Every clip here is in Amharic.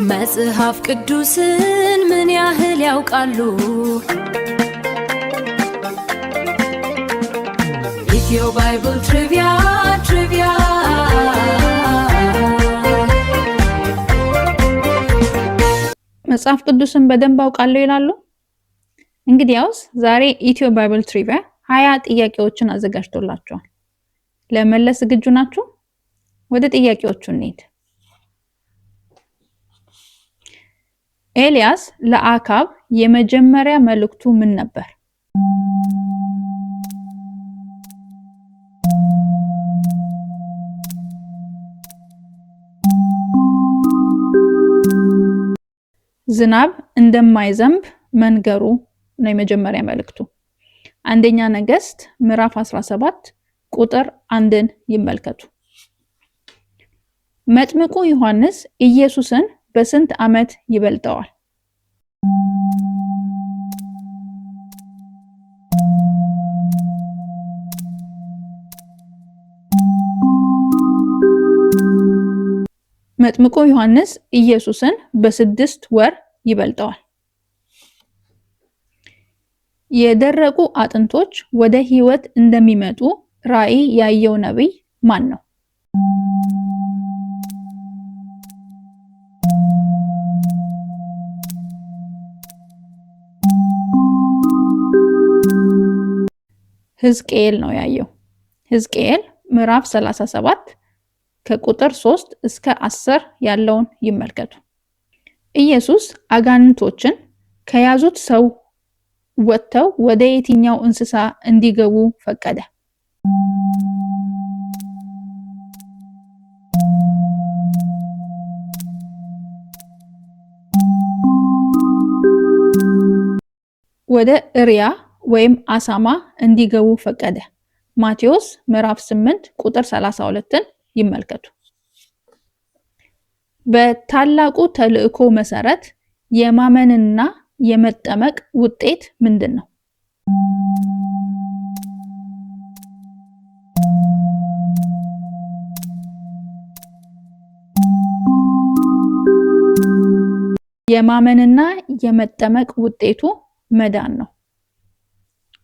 መጽሐፍ ቅዱስን ምን ያህል ያውቃሉ? Ethio Bible Trivia Trivia። መጽሐፍ ቅዱስን በደንብ አውቃለሁ ይላሉ? እንግዲያውስ ዛሬ Ethio Bible Trivia 20 ጥያቄዎችን አዘጋጅቶላችኋል። ለመመለስ ዝግጁ ናችሁ? ወደ ጥያቄዎቹ እንሂድ። ኤልያስ ለአካብ የመጀመሪያ መልእክቱ ምን ነበር? ዝናብ እንደማይዘንብ መንገሩ ነው የመጀመሪያ መልእክቱ። አንደኛ ነገሥት ምዕራፍ 17 ቁጥር 1ን ይመልከቱ። መጥምቁ ዮሐንስ ኢየሱስን በስንት ዓመት ይበልጠዋል? መጥምቁ ዮሐንስ ኢየሱስን በ6 ወር ይበልጠዋል። የደረቁ አጥንቶች ወደ ሕይወት እንደሚመጡ ራእይ ያየው ነቢይ ማን ነው? ሕዝቅኤል ነው ያየው። ሕዝቅኤል ምዕራፍ 37 ከቁጥር 3 እስከ 10 ያለውን ይመልከቱ። ኢየሱስ አጋንንቶችን ከያዙት ሰው ወጥተው ወደ የትኛው እንስሳ እንዲገቡ ፈቀደ? ወደ እሪያ ወይም አሳማ እንዲገቡ ፈቀደ። ማቴዎስ ምዕራፍ 8 ቁጥር 32ን ይመልከቱ። በታላቁ ተልእኮ መሰረት የማመንና የመጠመቅ ውጤት ምንድን ነው? የማመንና የመጠመቅ ውጤቱ መዳን ነው።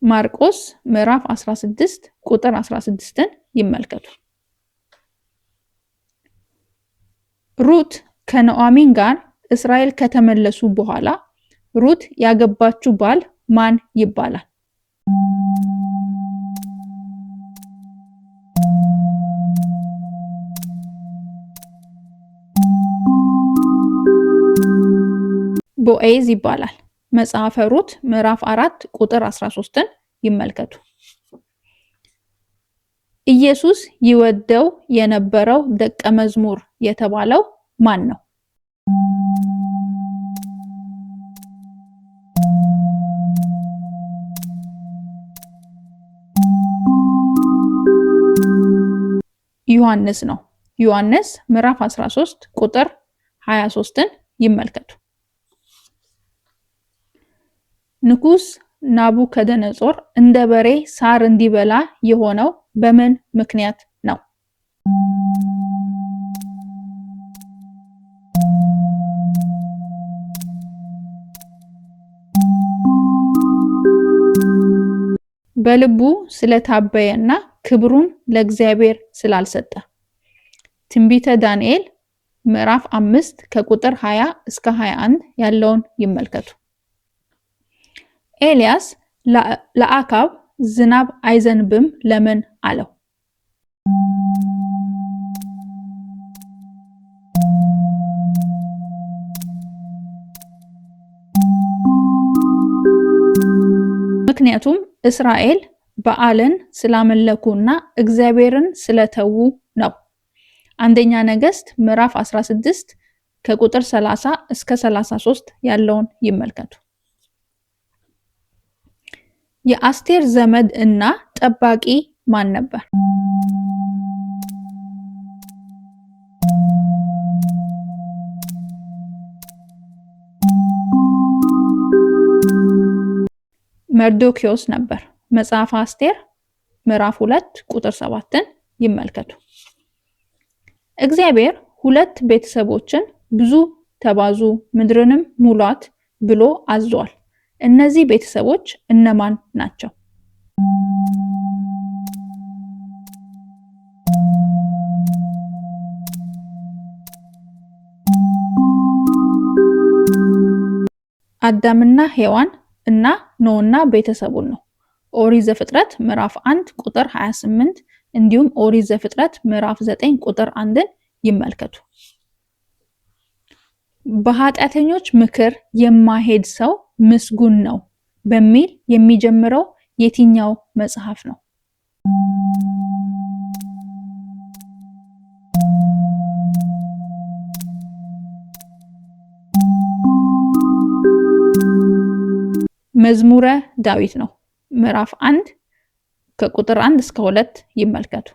ማርቆስ ምዕራፍ 16 ቁጥር 16ን ይመልከቱ። ሩት ከነኦሚን ጋር እስራኤል ከተመለሱ በኋላ ሩት ያገባችው ባል ማን ይባላል? ቦኤዝ ይባላል። መጽሐፈ ሩት ምዕራፍ 4 ቁጥር 13ን ይመልከቱ። ኢየሱስ ይወደው የነበረው ደቀ መዝሙር የተባለው ማን ነው? ዮሐንስ ነው። ዮሐንስ ምዕራፍ 13 ቁጥር 23ን ይመልከቱ። ንጉስ ናቡከደነጾር እንደ በሬ ሳር እንዲበላ የሆነው በምን ምክንያት ነው? በልቡ ስለታበየና ክብሩን ለእግዚአብሔር ስላልሰጠ። ትንቢተ ዳንኤል ምዕራፍ 5 ከቁጥር 20 እስከ 21 ያለውን ይመልከቱ። ኤልያስ ለአካብ ዝናብ አይዘንብም ለምን አለው? ምክንያቱም እስራኤል በዓልን ስላመለኩና እግዚአብሔርን ስለተዉ ነው። አንደኛ ነገሥት ምዕራፍ 16 ከቁጥር 30 እስከ 33 ያለውን ይመልከቱ። የአስቴር ዘመድ እና ጠባቂ ማን ነበር? መርዶኪዮስ ነበር። መጽሐፈ አስቴር ምዕራፍ 2 ቁጥር 7ን ይመልከቱ። እግዚአብሔር ሁለት ቤተሰቦችን ብዙ ተባዙ፣ ምድርንም ሙሏት ብሎ አዟል። እነዚህ ቤተሰቦች እነማን ናቸው? አዳምና ሔዋን እና ኖህና ቤተሰቡን ነው። ኦሪት ዘፍጥረት ምዕራፍ 1 ቁጥር 28 እንዲሁም ኦሪት ዘፍጥረት ምዕራፍ 9 ቁጥር 1ን ይመልከቱ። በኃጢአተኞች ምክር የማይሄድ ሰው ምስጉን ነው በሚል የሚጀምረው የትኛው መጽሐፍ ነው? መዝሙረ ዳዊት ነው። ምዕራፍ 1 ከቁጥር 1 እስከ 2 ይመልከቱ።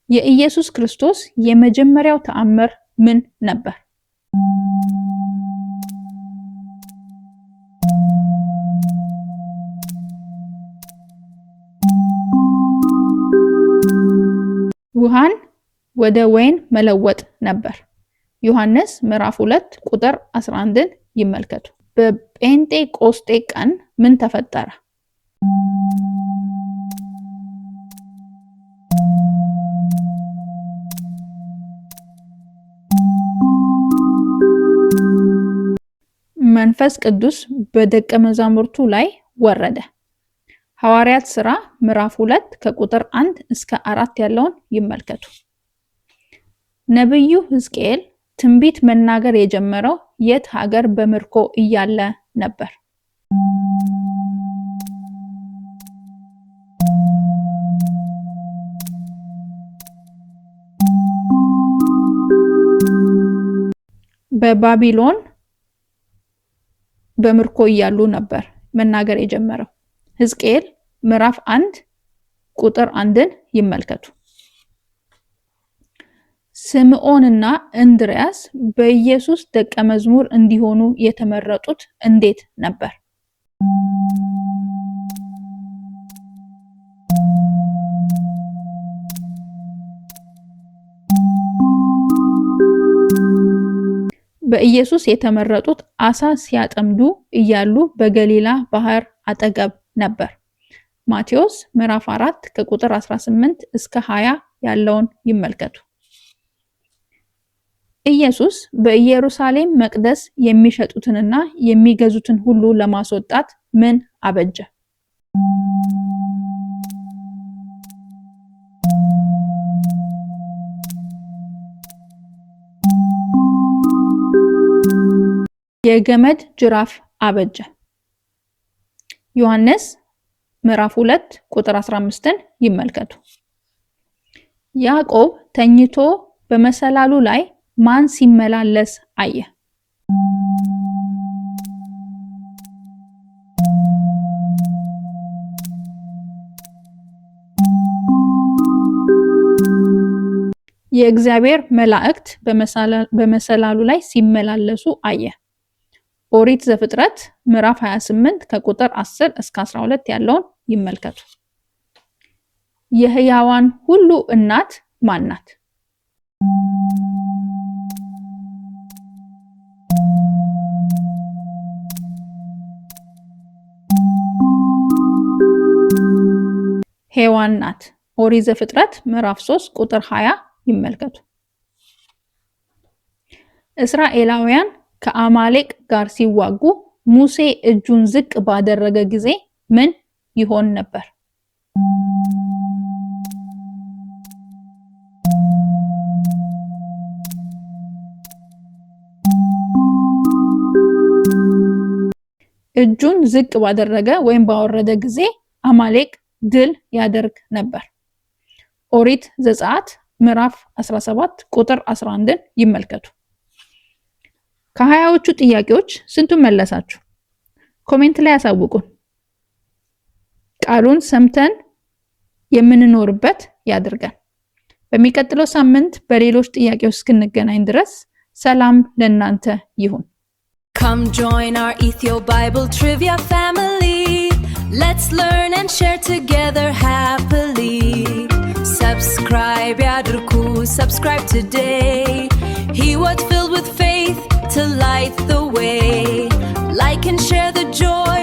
የኢየሱስ ክርስቶስ የመጀመሪያው ተአምር ምን ነበር? ውሃን ወደ ወይን መለወጥ ነበር። ዮሐንስ ምዕራፍ 2 ቁጥር 11ን ይመልከቱ። በጴንጤ ቆስጤ ቀን ምን ተፈጠረ? መንፈስ ቅዱስ በደቀ መዛሙርቱ ላይ ወረደ። ሐዋርያት ሥራ ምዕራፍ 2 ከቁጥር 1 እስከ 4 ያለውን ይመልከቱ። ነብዩ ሕዝቅኤል ትንቢት መናገር የጀመረው የት ሀገር በምርኮ እያለ ነበር? በባቢሎን በምርኮ እያሉ ነበር መናገር የጀመረው። ሕዝቅኤል ምዕራፍ 1 ቁጥር 1ን ይመልከቱ። ስምዖንና እንድርያስ በኢየሱስ ደቀ መዝሙር እንዲሆኑ የተመረጡት እንዴት ነበር? በኢየሱስ የተመረጡት አሳ ሲያጠምዱ እያሉ በገሊላ ባህር አጠገብ ነበር። ማቴዎስ ምዕራፍ 4 ከቁጥር 18 እስከ 20 ያለውን ይመልከቱ። ኢየሱስ በኢየሩሳሌም መቅደስ የሚሸጡትንና የሚገዙትን ሁሉ ለማስወጣት ምን አበጀ? የገመድ ጅራፍ አበጀ። ዮሐንስ ምዕራፍ 2 ቁጥር 15ን ይመልከቱ። ያዕቆብ ተኝቶ በመሰላሉ ላይ ማን ሲመላለስ አየ? የእግዚአብሔር መላእክት በመሰላሉ ላይ ሲመላለሱ አየ። ኦሪት ዘፍጥረት ምዕራፍ 28 ከቁጥር 10 እስከ 12 ያለውን ይመልከቱ። የሕያዋን ሁሉ እናት ማን ናት? ሔዋን ናት። ኦሪት ዘፍጥረት ምዕራፍ 3 ቁጥር 20 ይመልከቱ። እስራኤላውያን ከአማሌቅ ጋር ሲዋጉ ሙሴ እጁን ዝቅ ባደረገ ጊዜ ምን ይሆን ነበር? እጁን ዝቅ ባደረገ ወይም ባወረደ ጊዜ አማሌቅ ድል ያደርግ ነበር። ኦሪት ዘጸአት ምዕራፍ 17 ቁጥር 11ን ይመልከቱ። ከሀያዎቹ ጥያቄዎች ስንቱን መለሳችሁ? Comment ላይ ያሳውቁን። ቃሉን ሰምተን የምንኖርበት ያድርገን። በሚቀጥለው ሳምንት በሌሎች ጥያቄዎች እስክንገናኝ ድረስ ሰላም ለእናንተ ይሁን። Come join our Ethio Bible Trivia family. Let's learn and share together happily. Subscribe ያድርጉ, subscribe today. Hiwot filled with faith to light the way. Like and share the joy.